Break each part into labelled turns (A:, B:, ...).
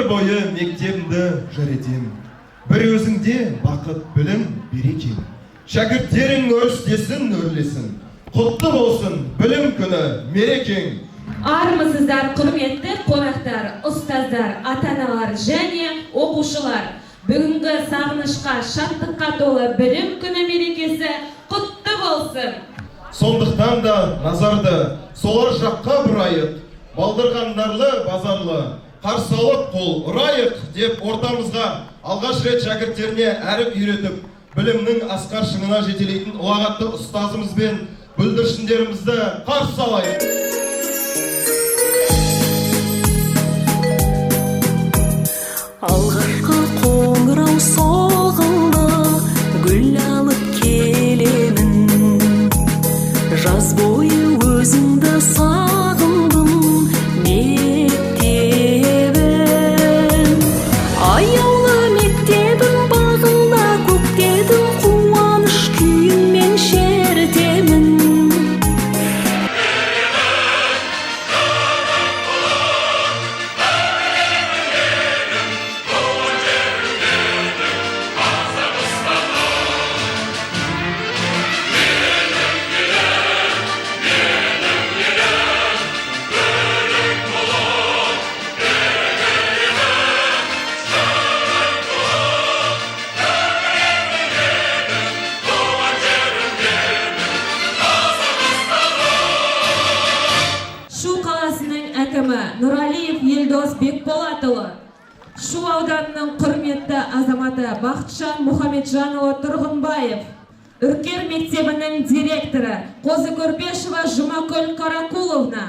A: Өмір бойы мектебімді жыр етем. Бір өзіңде бақыт, білім, берекең. Шәкірттерің өрістесін, өрлесін. Құтты болсын білім күні, мерекең.
B: Армысыздар, құрметті қонақтар, ұстаздар, ата-аналар және оқушылар! Бүгінгі сағынышқа, шаттыққа толы білім күні мерекесі құтты болсын!
A: Сондықтан да назарды солар жаққа бұрайық, балдырғандарлы базарлы қарсы алып, қол ұрайық деп, ортамызға алғаш рет шәкірттеріне әріп үйретіп, білімнің асқар шыңына жетелейтін ұлағатты ұстазымыз бен бүлдіршіндерімізді қарсы алайық.
C: Алғашқы қоңырау соғылды, гүл алып келемін. Жаз бойы өзіңді сағындым, мектебім. Аяулы мектебім бағында көктедім, қуаныш күйінмен шертемін.
B: Шу қаласының әкімі Нұралиев Елдос Бекболатұлы, Шу ауданының құрметті азаматы Бақытжан Мұхамеджанұлы Тұрғынбаев, Үркер мектебінің директоры Қозы-Көрпешева Жұмакүл Қаракуловна,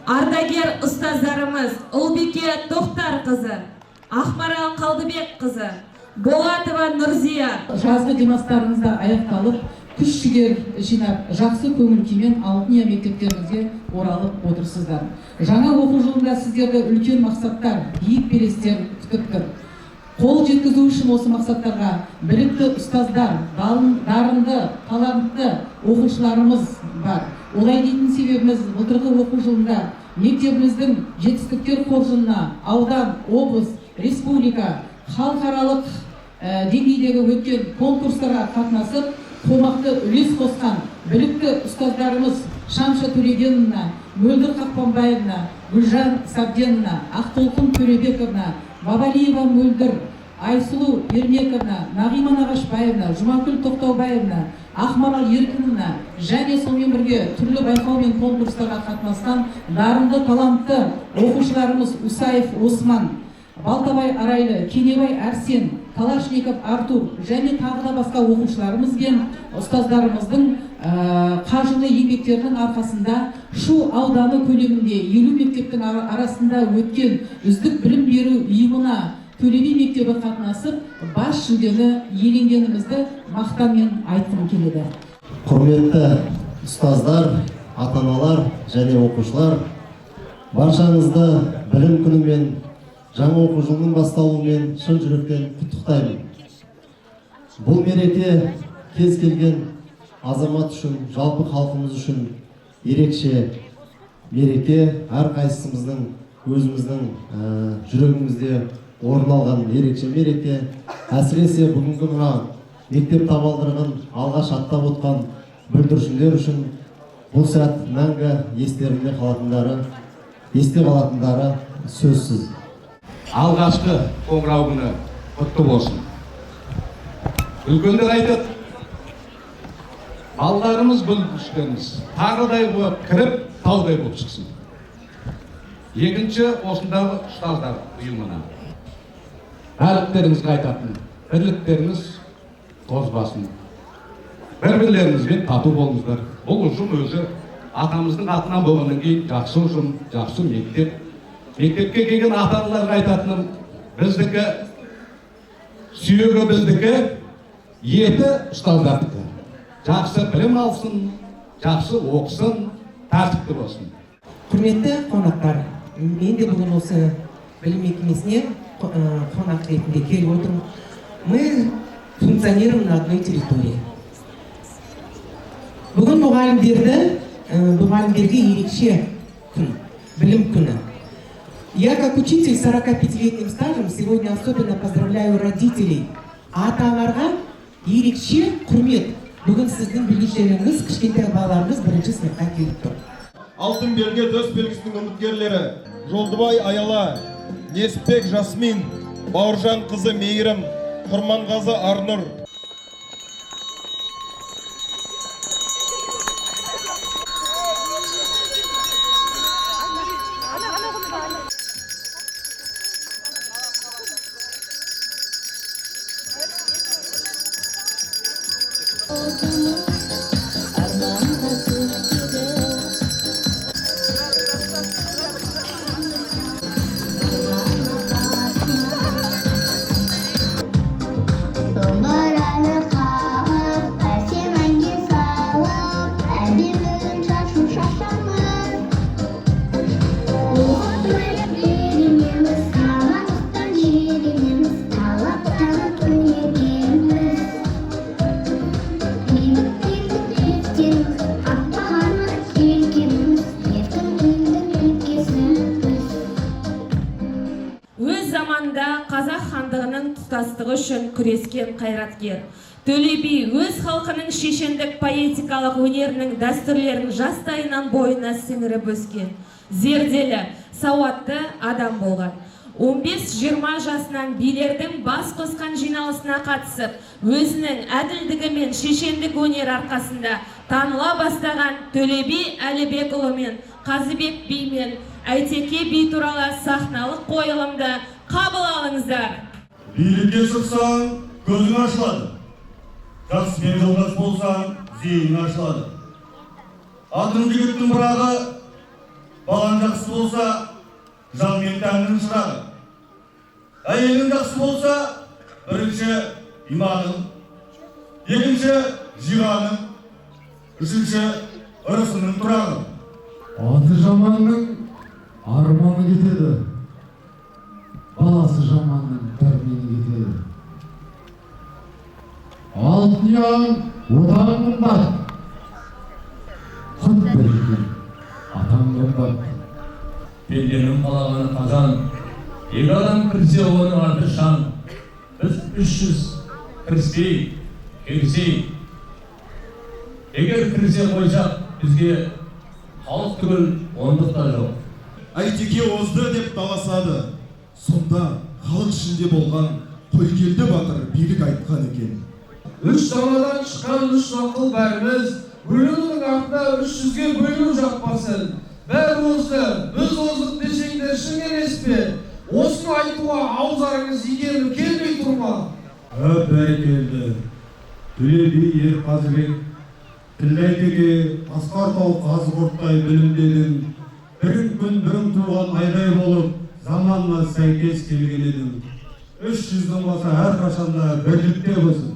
B: ардагер ұстаздарымыз Ұлбике Тоқтарқызы, Ақмарал Қалдыбекқызы, Болатова Нұрзия.
D: Жазғы демалыстарыңыз да аяқталып, күш жігер жинап, жақсы көңіл күймен алтын ұя мектептеріңізге оралып отырсыздар. Жаңа оқу жылында сіздерді үлкен мақсаттар, биік белестер күтіп тұр. Қол жеткізу үшін осы мақсаттарға білікті ұстаздар, дарынды, талантты оқушыларымыз бар. Олай дейтін себебіміз, былтырғы оқу жылында мектебіміздің жетістіктер қоржынына аудан, облыс, республика, халықаралық деңгейдегі өткен конкурстарға қатынасып, қомақты үлес қосқан білікті ұстаздарымыз Шамша Төлегеновна, Мөлдір Қақпанбаевна, Гүлжан Сабденовна, Ақтолқын Төребековна, Бабалиева Мөлдір, Айсұлу Ермековна, Нағима Нағашбаевна, Жұмакүл Тоқтаубаевна, Ақмарал Еркіновна және сонымен бірге түрлі байқау мен конкурстарға қатынасқан дарынды, талантты оқушыларымыз Усаев Осман, Балтабай Арайлы, Кенебай Арсен, Калашников Артур және тағы да басқа оқушыларымыз бен ұстаздарымыздың қажырлы еңбектерінің арқасында Шу ауданы көлемінде 50 мектептің арасында өткен үздік білім беру ұйымына Төле би мектебі қатынасып, бас жүлдені иеленгенімізді мақтанмен айтқым келеді.
E: Құрметті ұстаздар, ата аналар және оқушылар, баршаңызды білім күнімен, жаңа оқу жылының басталуымен шын жүректен құттықтаймын. Бұл мереке кез келген азамат үшін, жалпы халқымыз үшін ерекше мереке. Әрқайсымыздың өзіміздің жүрегімізде орын алған ерекше мереке. Әсіресе бүгінгі мына мектеп табалдырығын алғаш аттап отқан бүлдіршіндер үшін бұл сәт мәңгі естерінде қалатындары, есте қалатындары сөзсіз.
F: Алғашқы қоңырау күні құтты болсын! Үлкендер айтады, балаларымыз, бүлдіршіндеріміз тарыдай болып кіріп, таудай болып шықсын. Екінші, осындағы ұстаздар ұйымына, барлықтарыңызға айтатын: бірліктеріңіз тозбасын, бір бірлеріңізбен тату болыңыздар. Бұл ұжым өзі атамыздың атынан болғаннан кейін жақсы ұжым, жақсы мектеп. Мектепке келген ата аналарға айтатыным: біздікі сүйегі, біздікі еті, ұстаздардікі. Жақсы білім алсын, жақсы оқысын, тәртіпті болсын.
G: Құрметті қонақтар, мен де бүгін осы білім мекемесіне қонақ ретінде келіп отырмын. Мы функционируем на одной территории. Бүгін мұғалімдерді мұғалімдерге ерекше күн, білім күні. Я, как учитель с 45-летним стажем, сегодня особенно поздравляю родителей. Ата-аналарға ерекше құрмет. Бүгін сіздің бүлдіршіндеріңіз, кішкентай балаларыңыз бірінші сыныпқа келіп тұр.
A: Алтын белгі төс белгісінің үміткерлері: Жолдыбай Аяла, Несіпбек Жасмин, Бауыржан қызы Мейірім, Құрманғазы Арнұр.
H: Домбыраны қағып, әсем әнге салып, әдемі шашу шашамыз. Оқып үйренеміз, сабақтан жиренеміз, талаптанып өнегеміз. Бейбіт елдің аппақ арман желкеніміз, еркін елдің өлкесіміз.
B: Өз заманында қазақ хандығының тұтастығы үшін күрескен қайраткер. Төле би өз халқының шешендік поэтикалық өнерінің дәстүрлерін жастайынан бойына сіңіріп өскен. Зерделі, сауатты адам болған. 15-20 жасынан билердің бас қосқан жиналысына қатысып, өзінің әділдігі мен шешендік өнер арқасында таныла бастаған Төле би Әлібекұлы мен Қазыбек би мен Әйтеке би туралы сахналық қойылымды қабыл алыңыздар.
I: Билікке шықсаң, көзің ашылады. Жақсымен жолдас болсаң, зейінің ашылады. Атың жігіттің пырағы, балаң жақсы болса, жан мен тәннің шырағы. Әйелің жақсы болса, бірінші иманың, екінші жиғаның, үшінші ырысының тұрағы.
J: Аты жаманның арманы кетеді, баласы жаманның дәрмені кетеді. Алтын ұяң отан қымбат, құт берген атаң қымбат.
K: Пенденің қалағаны қазан, екі адам кірсе, оның арты шаң. Біз 300 кіріспей, керісейік. Егер кірісе қойсақ, бізге халық түгіл ондық та жоқ.
A: Әйтеке озды деп таласады. Сонда халық ішінде болған Қойкелді батыр билік айтқан екен.
L: Үш даладан шыққан үш ақыл бәріміз, бөлінудің артына 300-ге бөліну жақпасын. Бәрі озды, біз оздық десеңдер, шын емес пе? Осыны айтуға ауыздарыңыз икемі келмей тұр ма?
I: Бәрекелді. Төле би, ер Қазыбек, Тілді Әйтеке, асқар тау Қазығұрттай білімді едің. Бірің күн, бірің туған айдай болып, заманына сәйкес келген едің. 300-дің басы әрқашанда бірлікте болсын.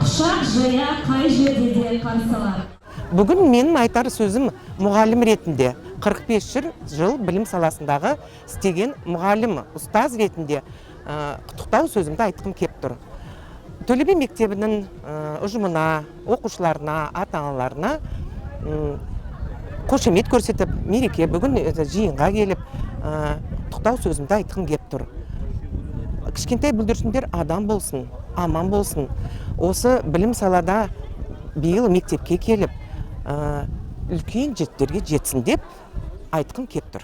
B: Құшақ жая қай жерде де қарсы алар.
G: Бүгін менің айтар сөзім мұғалім ретінде, 45 жыл білім саласындағы істеген мұғалім, ұстаз ретінде құттықтау сөзімді айтқым кеп тұр. Төле би мектебінің ұжымына, оқушыларына, ата-аналарына қошемет көрсетіп, мереке бүгін жиынға келіп, құттықтау сөзімді айтқым кеп тұр. Кішкентай бүлдіршіндер адам болсын, аман болсын. Осы білім салада биыл мектепке келіп, үлкен жеттерге жетсін деп айтқым кеп тұр.